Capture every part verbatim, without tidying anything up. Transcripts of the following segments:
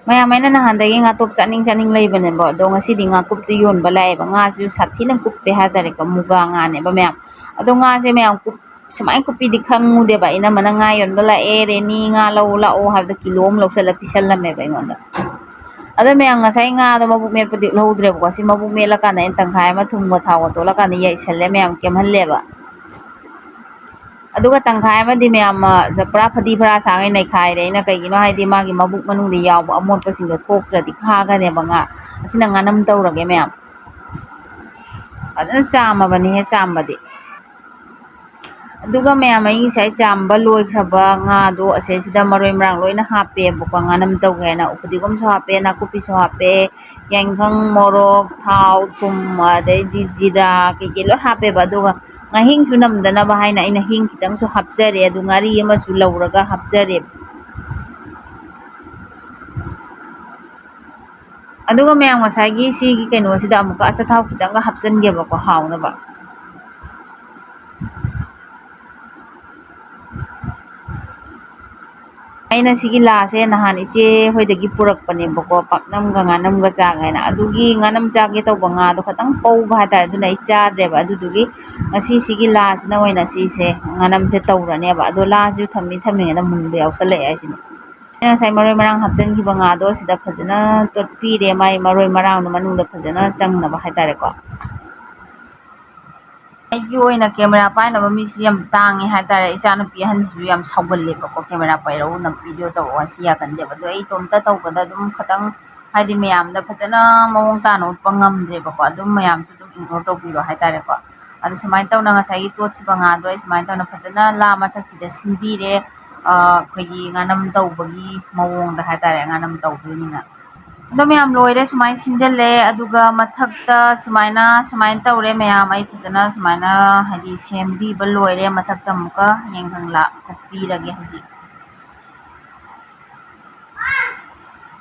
ꯃꯌꯥꯝ, ꯑꯩꯅ ꯅꯍꯥꯟꯗꯒꯤ ꯉꯥꯇꯣꯞ ꯆꯥꯅꯤꯡ ꯆꯥꯅꯤꯡ ꯂꯩꯕꯅꯦꯕ, ꯑꯗꯣ ꯉꯁꯤꯗꯤ ꯉꯥꯀꯨꯞꯇꯨ ꯌꯣꯟꯕ ꯂꯥꯛꯑꯦꯕ꯫ ꯉꯥꯁꯤꯁꯨ ꯁꯥꯊꯤꯅ ꯀꯨꯞꯄꯦ ꯍꯥꯏꯇꯥꯔꯦꯀꯣ, ꯃꯨꯒꯥ ꯉꯥꯅꯦꯕ ꯃꯌꯥꯝ꯫ ꯑꯗꯣ ꯉꯥꯁꯦ ꯃꯌꯥꯝ ꯀꯨꯞ-, ꯁꯨꯃꯥꯏꯅ ꯀꯨꯞꯄꯤꯗꯤ ꯈꯪꯉꯨꯗꯦꯕ꯫ ꯏꯅꯝꯃꯅ "ꯉꯥ ꯌꯣꯟꯕ ꯂꯥꯛꯑꯦ, ꯔꯦꯅꯤ ꯉꯥ ꯂꯧ ꯂꯥꯛꯑꯣ" ꯍꯥꯏꯕꯗ ꯀꯤꯂꯣ ꯑꯃ ꯂꯧꯁꯜꯂ ꯄꯤꯁꯜꯂꯝꯃꯦꯕ ꯑꯩꯉꯣꯟꯗ꯫ ꯑꯗꯣ ꯃꯌꯥꯝ, ꯉꯁꯥꯏ ꯉꯥꯗꯣ ꯃꯕꯨꯛ ꯃꯦꯠꯄꯗꯤ ꯎꯠꯍꯧꯗ꯭ꯔꯦꯕꯀꯣ꯫ ꯁꯤ ꯃꯕꯨꯛ ꯃꯦꯠꯂꯀꯥꯟꯗ ꯑꯩꯅ ꯇꯪꯈꯥꯏ ꯑꯃ ꯊꯨꯝꯒ ꯊꯥꯎꯒ ꯇꯣꯠꯂꯀꯥꯟꯗ ꯌꯥꯏꯁꯜꯂꯦ, ꯃꯌꯥꯝ ꯀꯦꯝꯍꯜꯂꯦꯕ꯫ ꯑꯗꯨꯒ ꯇꯪꯈꯥꯏ ꯑꯃꯗꯤ ꯃꯌꯥꯝ, ꯑ, ꯄꯨꯔꯥ ꯐꯗꯤ ꯐꯔꯥ ꯁꯥꯡꯉꯩ ꯅꯩꯈꯥꯏꯔꯦ ꯑꯩꯅ꯫ ꯀꯩꯒꯤꯅꯣ ꯍꯥꯏꯗꯤ ꯃꯥꯒꯤ ꯃꯕꯨꯛ ꯃꯅꯨꯡꯗ ꯌꯥꯎꯕ ꯑꯃꯣꯠꯄꯁꯤꯡꯗꯣ ꯊꯣꯛꯇ꯭ꯔꯗꯤ ꯈꯥꯒꯅꯦꯕ ꯉꯥ꯫ ꯑꯁꯤꯅ ꯉꯥꯅꯝ ꯇꯧꯔꯒꯦ ꯃꯌꯥꯝ꯫ ꯐꯖꯅ ꯆꯥꯝꯃꯕꯅꯤꯍꯦ, ꯆꯥꯝꯕꯗꯤ꯫ ꯑꯗꯨꯒ ꯃꯌꯥꯝ, ꯑꯩ ꯉꯁꯥꯏ ꯆꯥꯝꯕ ꯂꯣꯏꯈ꯭ꯔꯕ ꯉꯥꯗꯣ ꯑꯁꯤꯁꯤꯗ ꯃꯔꯣꯏ ꯃꯔꯥꯡ ꯂꯣꯏꯅ ꯍꯥꯞꯄꯦꯕꯀꯣ꯫ ꯉꯥꯅꯝ ꯇꯧꯒꯦ ꯍꯥꯏꯅ ꯐꯗꯤꯒꯣꯝꯁꯨ ꯍꯥꯞꯄꯦ, ꯅꯥꯀꯨꯞꯄꯤꯁꯨ ꯍꯥꯞꯄꯦ, ꯌꯥꯏꯉꯪ, ꯃꯣꯔꯣꯛ, ꯊꯥꯎ, ꯊꯨꯝ, ꯑꯗꯩꯗꯤ ꯖꯤꯔꯥ ꯀꯩꯀꯩ ꯂꯣꯏ ꯍꯥꯞꯄꯦꯕ꯫ ꯑꯗꯨꯒ ꯉꯥꯍꯤꯡꯁꯨ ꯅꯝꯗꯅꯕ ꯍꯥꯏꯅ ꯑꯩꯅ ꯍꯤꯡ ꯈꯤꯇꯪꯁꯨ ꯍꯥꯞꯆꯔꯦ꯫ ꯑꯗꯨ ꯉꯥꯔꯤ ꯑꯃꯁꯨ ꯂꯧꯔꯒ ꯍꯥꯞꯆꯔꯦ꯫ ꯑꯗꯨꯒ ꯃꯌꯥꯝ, ꯉꯁꯥꯏꯒꯤ ꯁꯤꯒꯤ ꯀꯩꯅꯣꯁꯤꯗ ꯑꯃꯨꯛꯀ ꯑꯆꯥꯊꯥꯎ ꯈꯤꯇꯪꯒ ꯍꯥꯞꯆꯤꯟꯒꯦꯕꯀꯣ, ꯍꯥꯎꯅꯕ꯫ ꯑꯩꯅ ꯁꯤꯒꯤ ꯂꯥꯁꯦ ꯅꯍꯥꯟ ꯏꯆꯦ ꯍꯣꯏꯗꯒꯤ ꯄꯨꯔꯛꯄꯅꯦꯕꯀꯣ, ꯄꯥꯛꯅꯝꯒ ꯉꯥꯅꯝꯒ ꯆꯥꯒꯦ ꯍꯥꯏꯅ꯫ ꯑꯗꯨꯒꯤ ꯉꯥꯅꯝ ꯆꯥꯒꯦ ꯇꯧꯕ ꯉꯥꯗꯣ ꯈꯤꯇꯪ ꯄꯧꯕ ꯍꯥꯏꯇꯥꯔꯦ, ꯑꯗꯨꯅ ꯑꯩ ꯆꯥꯗ꯭ꯔꯦꯕ꯫ ꯑꯗꯨꯗꯨꯒꯤ ꯉꯁꯤ ꯁꯤꯒꯤ ꯂꯥꯁꯤꯅ ꯑꯣꯏꯅ ꯁꯤꯁꯦ ꯉꯥꯅꯝꯁꯦ ꯇꯧꯔꯅꯦꯕ꯫ ꯑꯗꯣ ꯂꯥꯁꯤꯁꯨ ꯊꯝꯃꯤ ꯊꯝꯃꯤꯉꯩꯗ ꯃꯨꯟꯕ ꯌꯥꯎꯁꯜꯂꯛꯑꯦ ꯍꯥꯏꯁꯤꯅꯦ꯫ ꯑꯩꯅ ꯉꯁꯥꯏ ꯃꯔꯣꯏ ꯃꯔꯥꯡ ꯍꯥꯞꯆꯤꯟꯈꯤꯕ ꯉꯥꯗꯣ ꯁꯤꯗ ꯐꯖꯅ ꯇꯣꯠꯄꯤꯔꯦ, ꯃꯥꯏ ꯃꯔꯣꯏ ꯃꯔꯥꯡꯗꯣ ꯃꯅꯨꯡꯗ ꯐꯖꯅ ꯆꯪꯅꯕ ꯍꯥꯏꯇꯥꯔꯦꯀꯣ꯫ ꯑꯩꯒꯤ ꯑꯣꯏꯅ ꯀꯦꯃꯦꯔꯥ ꯄꯥꯏꯅꯕ ꯃꯤꯁꯤ ꯌꯥꯝ ꯇꯥꯡꯉꯦ ꯍꯥꯏꯇꯥꯔꯦ꯫ ꯏꯆꯥꯅꯨꯄꯤ ꯑꯍꯟꯁꯤꯁꯨ ꯌꯥꯝ ꯁꯥꯎꯒꯜꯂꯦꯕꯀꯣ, "ꯀꯦꯃꯦꯔꯥ ꯄꯥꯏꯔꯛꯎ, ꯅꯝ-, ꯚꯤꯗꯤꯑꯣ ꯇꯧꯔꯛꯑꯣ" ꯍꯥꯏꯁꯤ ꯌꯥꯒꯟꯗꯦꯕ꯫ ꯑꯗꯣ ꯑꯩ ꯏꯇꯣꯝꯇ ꯇꯧꯕꯗ ꯑꯗꯨꯝ ꯈꯤꯇꯪ, ꯍꯥꯏꯗꯤ, ꯃꯌꯥꯝꯗ ꯐꯖꯅ ꯃꯑꯣꯡ ꯇꯥꯅ ꯎꯠꯄ ꯉꯝꯗ꯭ꯔꯦꯕꯀꯣ꯫ ꯑꯗꯨꯝ ꯃꯌꯥꯝꯁꯨ ꯑꯗꯨꯝ ꯏꯒꯅꯣꯔ ꯇꯧꯕꯤꯔꯣ ꯍꯥꯏꯇꯥꯔꯦꯀꯣ꯫ ꯑꯗꯣ ꯁꯨꯃꯥꯏꯅ ꯇꯧꯅ ꯉꯁꯥꯏꯒꯤ ꯇꯣꯠꯈꯤꯕ ꯉꯥꯗꯣ ꯑꯩ ꯁꯨꯃꯥꯏꯅ ꯇꯧꯅ ꯐꯖꯅ ꯂꯥ ꯃꯊꯛꯁꯤꯗ ꯁꯤꯟꯕꯤꯔꯦ꯫ ꯑ, ꯑꯩꯈꯣꯏꯒꯤ ꯉꯥꯅꯝ ꯇꯧꯕꯒꯤ ꯃꯑꯣꯡꯗ ꯍꯥꯏꯇꯥꯔꯦ, ꯉꯥꯅꯝ ꯇꯧꯗꯣꯏꯅꯤꯅ꯫ ꯑꯗꯣ ꯃꯌꯥꯝ ꯂꯣꯏꯔꯦ, ꯁꯨꯃꯥꯏꯅ ꯁꯤꯟꯖꯜꯂꯦ꯫ ꯑꯗꯨꯒ ꯃꯊꯛꯇ ꯁꯨꯃꯥꯏꯅ, ꯁꯨꯃꯥꯏꯅ ꯇꯧꯔꯦ ꯃꯌꯥꯝ꯫ ꯑꯩ ꯐꯖꯅ ꯁꯨꯃꯥꯏꯅ, ꯍꯥꯏꯗꯤ, ꯁꯦꯝꯕꯤꯕ ꯂꯣꯏꯔꯦ꯫ ꯃꯊꯛꯇ ꯑꯃꯨꯛꯀ ꯌꯦꯡꯈꯪꯂꯥ ꯀꯨꯞꯄꯤꯔꯒꯦ ꯍꯧꯖꯤꯛ꯫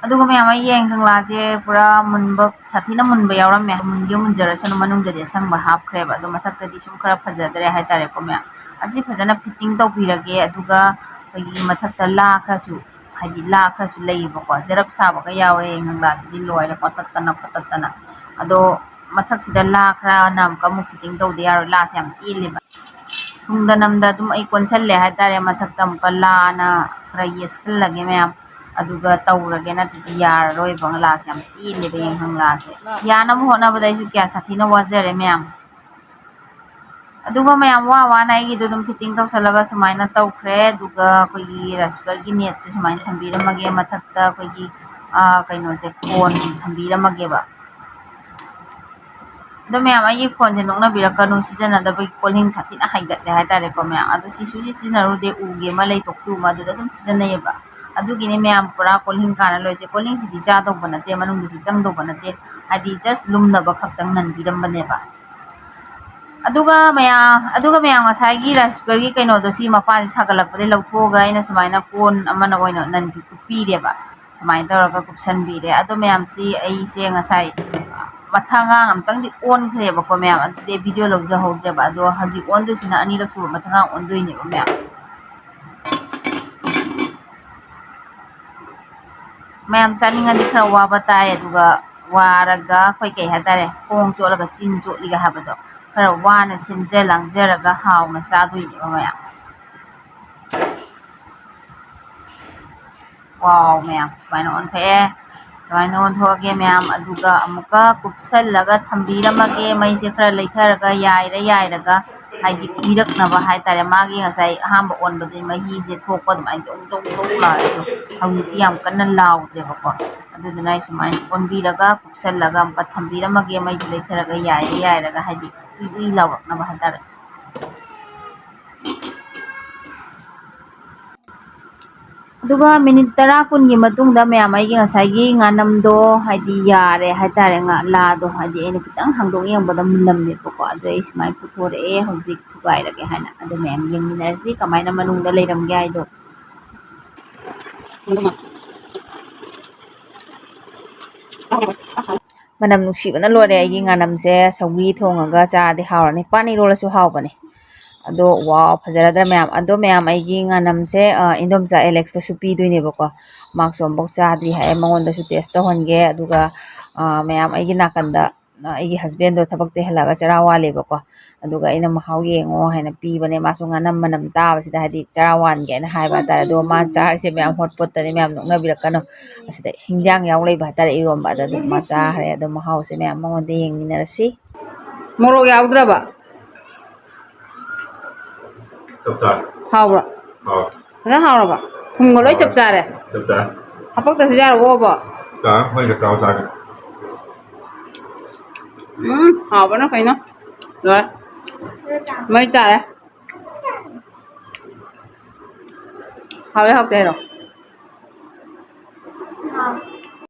ꯑꯗꯨꯒ ꯃꯌꯥꯝ, ꯑꯩ ꯌꯦꯡꯈꯪꯂꯥꯁꯦ ꯄꯨꯔꯥ ꯃꯨꯟꯕ, ꯁꯥꯊꯤꯅ ꯃꯨꯟꯕ ꯌꯥꯎꯔꯝꯃꯦ꯫ ꯃꯨꯟꯒꯦ ꯃꯨꯟꯖꯔꯁꯅꯨ, ꯃꯅꯨꯡꯗꯗꯤ ꯑꯁꯪꯕ ꯍꯥꯞꯈ꯭ꯔꯦꯕ꯫ ꯑꯗꯣ ꯃꯊꯛꯇꯗꯤ ꯁꯨꯝ ꯈꯔ ꯐꯖꯗ꯭ꯔꯦ ꯍꯥꯏꯇꯥꯔꯦꯀꯣ ꯃꯌꯥꯝ꯫ ꯑꯁꯤ ꯐꯖꯅ ꯐꯤꯠꯇꯤꯡ ꯇꯧꯕꯤꯔꯒꯦ꯫ ꯑꯗꯨꯒ ꯑꯩꯈꯣꯏꯒꯤ ꯃꯊꯛꯇ ꯂꯥ ꯈꯔꯁꯨ ꯍꯥꯏꯗꯤ ꯂꯥ ꯈꯔꯁꯨ ꯂꯩꯌꯦꯕꯀꯣ, ꯖꯔꯞ ꯁꯥꯕꯒ ꯌꯥꯎꯔꯦ ꯉꯪꯂꯥꯁꯤꯗꯤ, ꯂꯣꯏꯔꯦ ꯀꯣꯇꯠꯇꯅ ꯈꯣꯠꯇꯠꯇꯅ꯫ ꯑꯗꯣ ꯃꯊꯛꯁꯤꯗ ꯂꯥ ꯈꯔꯅ ꯑꯃꯨꯛꯀ ꯑꯃꯨꯛ fitting ꯇꯧꯗ ꯌꯥꯔꯣꯏ, ꯂꯥꯁꯦ ꯌꯥꯝ ꯇꯦꯜꯂꯦꯕ꯫ ꯊꯨꯡꯗ ꯅꯝꯗ ꯑꯗꯨꯝ ꯑꯩ ꯀꯣꯟꯁꯜꯂꯦ ꯍꯥꯏꯇꯥꯔꯦ, ꯃꯊꯛꯇ ꯑꯃꯨꯛꯀ ꯂꯥꯅ ꯈꯔ ꯌꯦꯠꯁꯜꯂꯒꯦ ꯃꯌꯥꯝ, ꯑꯗꯨꯒ ꯇꯧꯔꯒꯦ, ꯅꯠꯇ꯭ꯔꯗꯤ ꯌꯥꯔꯔꯣꯏꯕ ꯂꯥꯁꯦ ꯌꯥꯝ ꯇꯦꯜꯂꯦꯕ, ꯌꯦꯡꯈꯪ ꯂꯥꯁꯦ꯫ ꯌꯥꯅꯕ ꯍꯣꯠꯅꯕꯗ ꯑꯩꯁꯨ ꯀꯌꯥ ꯁꯥꯊꯤꯅ ꯋꯥꯖꯔꯦ ꯃꯌꯥꯝ꯫ ꯑꯗꯨꯒ ꯃꯌꯥꯝ ꯋꯥ ꯋꯥꯅ ꯑꯩꯒꯤꯗꯣ ꯑꯗꯨꯝ fitting ꯇꯧꯁꯜꯂꯒ ꯁꯨꯃꯥꯏꯅ ꯇꯧꯈ꯭ꯔꯦ꯫ ꯑꯗꯨꯒ ꯑꯩꯈꯣꯏꯒꯤ rice cookerꯒꯤ netꯁꯦ ꯁꯨꯃꯥꯏꯅ ꯊꯝꯕꯤꯔꯝꯃꯒꯦ꯫ ꯃꯊꯛꯇ ꯑꯩꯈꯣꯏꯒꯤ, ꯑ, ꯀꯩꯅꯣꯁꯦ, ꯀꯣꯟ ꯊꯝꯕꯤꯔꯝꯃꯒꯦꯕ꯫ ꯑꯗꯣ ꯃꯌꯥꯝ, ꯑꯩꯒꯤ ꯈꯣꯟꯁꯦ ꯅꯣꯛꯅꯕꯤꯔꯛꯀꯅꯨ, ꯁꯤꯖꯤꯟꯅꯗꯕꯒꯤ ꯀꯣꯜꯍꯤꯡ ꯁꯥꯊꯤꯅ ꯍꯩꯒꯠꯂꯦ ꯍꯥꯏꯇꯥꯔꯦꯀꯣ ꯃꯌꯥꯝ꯫ ꯑꯗꯣ ꯁꯤꯁꯨ ꯁꯤꯖꯤꯟꯅꯔꯨꯗꯦ, ꯎꯒꯤ ꯑꯃ ꯂꯩ ꯇꯣꯛꯈꯤꯕ ꯑꯃ, ꯑꯗꯨꯗ ꯑꯗꯨꯝ ꯁꯤꯖꯤꯟꯅꯩꯌꯦꯕ꯫ ꯑꯗꯨꯒꯤꯅꯦ ꯃꯌꯥꯝ, ꯄꯨꯔꯥ ꯀꯣꯜꯍꯤꯡ ꯀꯥꯟꯅ ꯂꯣꯏꯁꯦ꯫ ꯀꯣꯜꯍꯤꯡꯁꯤꯗꯤ ꯆꯥꯗꯧꯕ ꯅꯠꯇꯦ, ꯃꯅꯨꯡꯗꯁꯨ ꯆꯪꯗꯧꯕ ꯅꯠꯇꯦ, ꯍꯥꯏꯗꯤ just ꯂꯨꯝꯅꯕ ꯈꯛꯇꯪ ꯅꯟꯕꯤꯔꯝꯕꯅꯦꯕ꯫ ꯑꯗꯨꯒ ꯃꯌꯥꯝ, ꯑꯗꯨꯒ ꯃꯌꯥꯝ, ꯉꯁꯥꯏꯒꯤ rice cookerꯒꯤ ꯀꯩꯅꯣꯗꯣ, ꯁꯤ ꯃꯄꯥꯟꯁꯦ ꯁꯥꯒꯠꯂꯛꯄꯗꯒꯤ ꯂꯧꯊꯣꯛꯑꯒ ꯑꯩꯅ ꯁꯨꯃꯥꯏꯅ ꯀꯣꯟ ꯑꯃꯅ ꯑꯣꯏꯅ ꯅꯟꯕꯤ ꯀꯨꯞꯄꯤꯔꯦꯕ꯫ ꯁꯨꯃꯥꯏꯅ ꯇꯧꯔꯒ ꯀꯨꯞꯁꯟꯕꯤꯔꯦ꯫ ꯑꯗꯣ ꯃꯌꯥꯝꯁꯤ ꯑꯩꯁꯦ ꯉꯁꯥꯏ ꯃꯊꯥꯡꯒꯥꯡ ꯑꯝꯇꯪꯗꯤ ꯑꯣꯟꯈ꯭ꯔꯦꯕꯀꯣ ꯃꯌꯥꯝ, ꯑꯗꯨꯗꯤ video ꯂꯧꯖꯍꯧꯗ꯭ꯔꯦꯕ꯫ ꯑꯗꯣ ꯍꯧꯖꯤꯛ ꯑꯣꯟꯗꯣꯏꯁꯤꯅ ꯑꯅꯤꯔꯛ ꯁꯨꯕ ꯃꯊꯥꯡꯒꯥꯡ ꯑꯣꯟꯗꯣꯏꯅꯦꯕ ꯃꯌꯥꯝ꯫ ꯃꯌꯥꯝ ꯆꯥꯅꯤꯡꯉꯗꯤ ꯈꯔ ꯋꯥꯕ ꯇꯥꯏ, ꯑꯗꯨꯒ ꯋꯥꯔꯒ ꯑꯩꯈꯣꯏ ꯀꯩ ꯍꯥꯏꯇꯥꯔꯦ, ꯈꯣꯡ ꯆꯣꯠꯂꯒ ꯆꯤꯟ ꯆꯣꯠꯂꯤꯒ ꯍꯥꯏꯕꯗꯣ, ꯈꯔ ꯋꯥꯅ ꯁꯦꯝꯖ ꯂꯥꯡꯖꯔꯒ ꯍꯥꯎꯅ ꯆꯥꯗꯣꯏꯅꯦꯕ ꯃꯌꯥꯝ꯫ Wow ꯃꯌꯥꯝ, ꯁꯨꯃꯥꯏꯅ ꯑꯣꯟꯊꯣꯛꯑꯦ꯫ ꯁꯨꯃꯥꯏꯅ ꯑꯣꯟꯊꯣꯛꯑꯒꯦ ꯃꯌꯥꯝ, ꯑꯗꯨꯒ ꯑꯃꯨꯛꯀ ꯀꯨꯞꯁꯜꯂꯒ ꯊꯝꯕꯤꯔꯝꯃꯒꯦ꯫ ꯃꯩꯁꯦ ꯈꯔ ꯂꯩꯊꯔꯒ ꯌꯥꯏꯔ ꯌꯥꯏꯔꯒ, ꯍꯥꯏꯗꯤ ꯎꯏꯔꯛꯅꯕ ꯍꯥꯏꯇꯥꯔꯦ꯫ ꯃꯥꯒꯤ ꯉꯁꯥꯏ ꯑꯍꯥꯟꯕ ꯑꯣꯟꯕꯗꯤ ꯃꯍꯤꯁꯦ ꯊꯣꯛꯄ ꯑꯗꯨꯃꯥꯏꯅ ꯖꯧ ꯖꯧ ꯖꯧ ꯂꯥꯎꯋꯦ, ꯑꯗꯣ ꯍꯧꯖꯤꯛꯇꯤ ꯌꯥꯝ ꯀꯟꯅ ꯂꯥꯎꯗ꯭ꯔꯦꯕꯀꯣ꯫ ꯑꯗꯨꯗꯨꯅ ꯑꯩ ꯁꯨꯃꯥꯏꯅ ꯑꯣꯟꯕꯤꯔꯒ ꯀꯨꯞꯁꯜꯂꯒ ꯑꯃꯨꯛꯀ ꯊꯝꯕꯤꯔꯝꯃꯒꯦ꯫ ꯃꯩꯁꯦ ꯂꯩꯊꯔꯒ ꯌꯥꯏꯔ ꯌꯥꯏꯔꯒ, ꯍꯥꯏꯗꯤ ꯎꯏ ꯎꯏ ꯂꯥꯎꯔꯛꯅꯕ ꯍꯥꯏꯇꯥꯔꯦ꯫ ꯑꯗꯨꯒ minute ꯇꯔꯥ ꯀꯨꯟꯒꯤ ꯃꯇꯨꯡꯗ ꯃꯌꯥꯝ, ꯑꯩꯒꯤ ꯉꯁꯥꯏꯒꯤ ꯉꯥꯅꯝꯗꯣ ꯍꯥꯏꯗꯤ ꯌꯥꯔꯦ ꯍꯥꯏꯇꯥꯔꯦ, ꯉꯥ-, ꯂꯥꯗꯣ ꯍꯥꯏꯗꯤ ꯑꯩꯅ ꯈꯤꯇꯪ ꯍꯥꯡꯗꯣꯛ ꯌꯦꯡꯕꯗ ꯃꯨꯜꯂꯝꯃꯦꯕꯀꯣ꯫ ꯑꯗꯣ ꯑꯩ ꯁꯨꯃꯥꯏꯅ ꯄꯨꯊꯣꯔꯛꯑꯦ, ꯍꯧꯖꯤꯛ ꯊꯨꯒꯥꯏꯔꯒꯦ ꯍꯥꯏꯅ꯫ ꯑꯗꯣ ꯃꯌꯥꯝ ꯌꯦꯡꯃꯤꯟꯅꯔꯁꯤ ꯀꯃꯥꯏꯅ ꯃꯅꯨꯡꯗ ꯂꯩꯔꯝꯒꯦ ꯍꯥꯏꯗꯣ꯫ ꯃꯅꯝ ꯅꯨꯡꯁꯤꯕꯅ ꯂꯣꯏꯔꯦ꯫ ꯑꯩꯒꯤ ꯉꯥꯅꯝꯁꯦ ꯁꯧꯒ꯭ꯔꯤ ꯊꯣꯡꯉꯒ ꯆꯥꯔꯗꯤ ꯍꯥꯎꯔꯅꯤ, ꯄꯥꯟ ꯏꯔꯣꯜꯂꯁꯨ ꯍꯥꯎꯕꯅꯦ꯫ ꯑꯗꯣ ꯋꯥꯎ, ꯐꯖꯔꯗ꯭ꯔꯥ ꯃꯌꯥꯝ? ꯑꯗꯣ ꯃꯌꯥꯝ, ꯑꯩꯒꯤ ꯉꯥꯅꯝꯁꯦ, ꯑ, ꯏꯟꯗꯣꯝꯆꯥ ꯑꯦꯂꯦꯛꯁꯇꯁꯨ ꯄꯤꯗꯣꯏꯅꯦꯕꯀꯣ꯫ ꯃꯥꯁꯨ ꯑꯃꯨꯛꯐꯥꯎ ꯆꯥꯗ꯭ꯔꯤ ꯍꯥꯏ, ꯃꯉꯣꯟꯗꯁꯨ ꯇꯦꯁ ꯇꯧꯍꯟꯒꯦ꯫ ꯑꯗꯨꯒ, ꯑ, ꯃꯌꯥꯝ, ꯑꯩꯒꯤ ꯅꯥꯀꯟꯗ, ꯑ, ꯑꯩꯒꯤ ꯍꯁꯕꯦꯟꯗꯣ ꯊꯕꯛꯇꯩ ꯍꯜꯂꯛꯑꯒ ꯆꯔꯥ ꯋꯥꯜꯂꯦꯕꯀꯣ꯫ ꯑꯗꯨꯒ ꯑꯩꯅ ꯃꯍꯥꯎ ꯌꯦꯡꯉꯣ ꯍꯥꯏꯅ ꯄꯤꯕꯅꯦ꯫ ꯃꯥꯁꯨ ꯉꯥꯅꯝ ꯃꯅꯝ ꯇꯥꯕꯁꯤꯗ, ꯍꯥꯏꯗꯤ, ꯆꯔꯥ ꯋꯥꯟꯒꯦꯅ ꯍꯥꯏꯕ ꯍꯥꯏꯇꯥꯔꯦ꯫ ꯑꯗꯣ ꯃꯥ ꯆꯥꯔꯤꯁꯦ ꯃꯌꯥꯝ ꯍꯣꯠ ꯄꯣꯠꯇꯅꯦ, ꯃꯌꯥꯝ ꯅꯣꯛꯅꯕꯤꯔꯛꯀꯅꯨ꯫ ꯑꯁꯤꯗ ꯍꯤꯟꯖꯥꯡ ꯌꯥꯎ ꯂꯩꯕ ꯍꯥꯏꯇꯥꯔꯦ, ꯏꯔꯣꯝꯕ꯫ ꯑꯗ ꯑꯗꯨꯝ ꯃꯥ ꯆꯥꯈ꯭ꯔꯦ꯫ ꯑꯗꯣ ꯃꯍꯥꯎꯁꯦ ꯃꯌꯥꯝ ꯃꯉꯣꯟꯗ ꯌꯦꯡꯃꯤꯟꯅꯔꯁꯤ꯫ ꯃꯣꯔꯣꯛ ꯌꯥꯎꯗ꯭ꯔꯕ? ꯆꯞ ꯆꯥꯔꯦ꯫ ꯍꯥꯎꯕ꯭ꯔꯣ? ꯍꯥꯎ꯫ ꯐꯖꯅ ꯍꯥꯎꯔꯕ? ꯊꯨꯝꯒ ꯂꯣꯏ ꯆꯞ ꯆꯥꯔꯦ? ꯆꯞ ꯆꯥꯔꯦ꯫ ꯍꯥꯄꯛꯇꯁꯨ ꯌꯥꯔꯕꯣꯕ? ꯆꯥꯔꯦ, ꯃꯣꯏꯒ ꯆꯥꯎ ꯆꯥꯒꯦ꯫ ꯎꯝ, ꯍꯥꯎꯕꯅ ꯀꯩꯅꯣ꯫ ꯂꯣꯏꯔꯦ꯫ ꯃꯩ ꯆꯥꯔꯦ꯫ ꯍꯥꯎꯋꯦ ꯍꯥꯎꯇꯦ ꯍꯥꯏꯔꯣ?